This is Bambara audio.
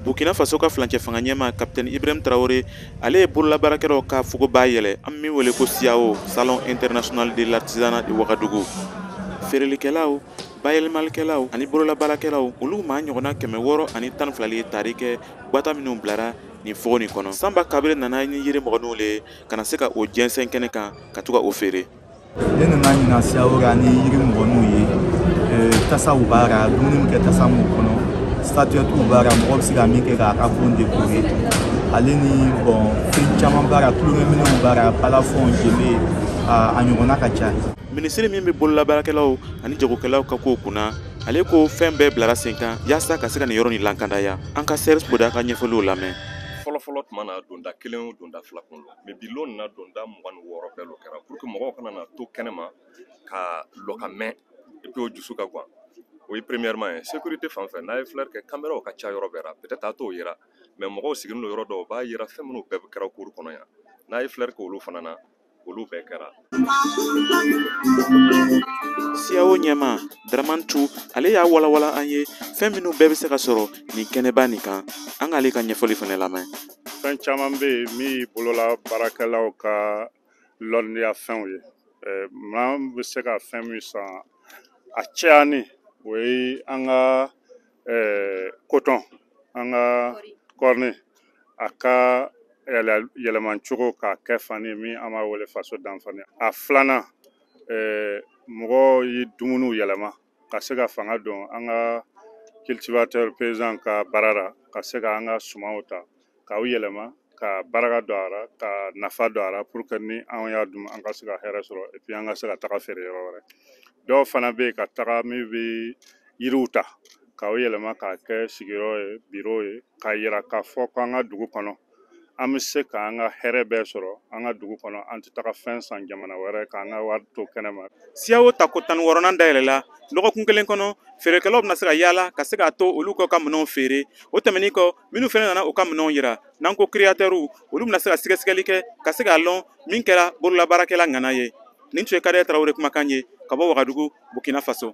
Burkina Faso ka furancɛ fanga ɲɛmaa, Capitaine Ibrahim Traoré, ale ye bololabaarakɛlaw ka fogoba yɛlɛ, an min wele ko SIAO, Salon international de l'artisanat de Ouagadougou. Feerelikɛlaw, bayɛlɛmalikɛlaw ani bololabaarakɛlaw, olu maa ɲɔgɔnna 612 le ye tari kɛ gwata minnu bilara nin fogo nin kɔnɔ. Sanba Kabire nana ni yiri mɔgɔninw le ye ka na se ka o jɛnsɛn kɛnɛ kan ka to ka o feere. Ne nana ɲinan SIAO ra ni yiri mɔgɔninw ye. Tasaw b'a ra, dumuni bɛ kɛ tasa mun kɔnɔ, statuette b'a ra, mɔgɔ bɛ se ka min kɛ k'a ka bon décorer, ale ni bon fɛn caman b'a ra, tulonkɛminɛnw b'a ra, balafon, jenbe, a ɲɔgɔnna ka ca. Minisiri min bɛ bololabaarakɛlaw ani jagokɛlaw ka kow kunna, ale ko fɛn bɛɛ bilara sen kan yaasa ka se ka nin yɔrɔ nin lankandaya. An ka Serge Boda ka ɲɛfɔliw lamɛn. Fɔlɔfɔlɔ tuma na, donda kelen o donda fila kun don, mais bi lon na, donda 26 bɛɛ lo kɛra pour que mɔgɔw kana na to kɛnɛma ka lɔ ka mɛn, et puis o dusu ka gan. O ye premièrement ye. Sécurité fan fɛ, n'a ye filɛri kɛ, caméraw ka ca yɔrɔ bɛɛ la, peut-être a t'o yira, mais mɔgɔw sigilen don yɔrɔ dɔw b'a yira fɛn minnu bɛɛ kɛra cour kɔnɔ yan. N'a ye filɛri kɛ olu fana na, olu bɛɛ kɛra. SIAO ɲɛmaa Dramane Tu, ale y'a walawala an ye fɛn minnu bɛɛ bɛ se ka sɔrɔ nin kɛnɛba nin kan. An k'ale ka ɲɛfɔli fana lamɛn. Fɛn caman bɛ yen min bolola baarakɛlaw ka lɔnniya fɛnw ye. Maa bɛ se ka fɛn min san a cayani, o ye an ka coton, an ka kɔrɔni, a ka yɛlɛmacogo k'a kɛ fani min an b'a wele faso danfani. A filanan, mɔgɔw ye dumuniw yɛlɛma ka se ka fanga don an ka cultivateur paysan ka baara la, ka se ka an ka sumanw ta k'aw yɛlɛma ka baraka don a la, ka nafa don a la, pour que ni anw y'a dun, an ka se ka hɛrɛ sɔrɔ, et puis an ka se ka taga feere yɔrɔ wɛrɛ. Dɔw fana bɛ yen ka taga min bɛ yiriw ta k'aw yɛlɛma k'a kɛ sigiyɔrɔ ye, biro ye, k'a yira k'a fɔ k'an ka dugu kɔnɔ an bɛ se k'an ka hɛrɛ bɛɛ sɔrɔ an ka dugu kɔnɔ, an tɛ taga fɛn san jamana wɛrɛ k'an ka wari to kɛnɛma. SIAO tako 16nan dayɛlɛla lɔgɔkun kelen kɔnɔ. Feerekɛlaw bɛna se ka yaala ka se k'a to olu ka minɛnw feere. O tɛmɛnen kɔ, minnu fana nana u ka minɛnw yira, n'an ko créateurs, olu bɛna se ka sɛgɛsɛgɛli kɛ ka se k'a lɔn min kɛra bololabaarakɛla ŋana ye. Nin tun ye Kadɛ Tarawele kumakan ye ka bɔ Wagadugu, Burkina Faso.